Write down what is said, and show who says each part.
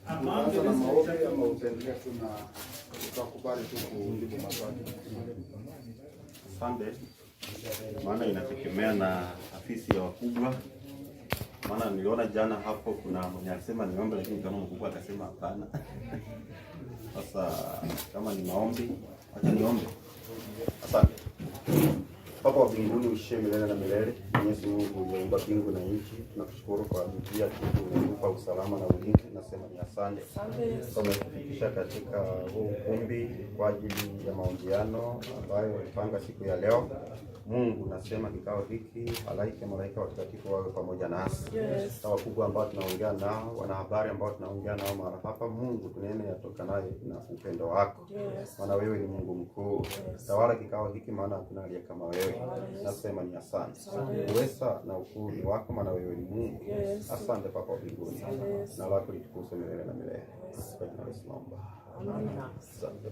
Speaker 1: Utaanza na maombi ama utaendelea tu na utakubali tu kujibu maswali?
Speaker 2: Asante, maana inategemea na afisi ya wakubwa. Maana niliona jana hapo kuna mwenye alisema niombe, lakini kama mkubwa akasema hapana. Sasa kama ni maombi, acha niombe. Asante. Baba wa mbinguni uishiye milele na milele, Mwenyezi Mungu uliyeumba mbingu na nchi, tunakushukuru kwa ajili ya kitu umetupa usalama na ulinzi, nasema ni asante. Umetufikisha katika huu ukumbi kwa ajili ya mahojiano ambayo walipanga siku ya leo. Mungu, nasema kikao hiki, halaiki malaika watakatifu wawe pamoja nasi, na wakubwa ambao tunaongea nao, wanahabari ambao tunaongea nao mara hapa. Mungu, tunene yatokanayo na upendo wako, maana wewe ni Mungu mkuu. Tawala kikao hiki, maana hakuna aliye kama wewe. Nasema ni asante. Uweza na ukuu ni wako, maana wewe ni Mungu. Asante Baba wa mbinguni, na lako litukuzwe milele na milele. Kwa jina la Yesu naomba. Asante.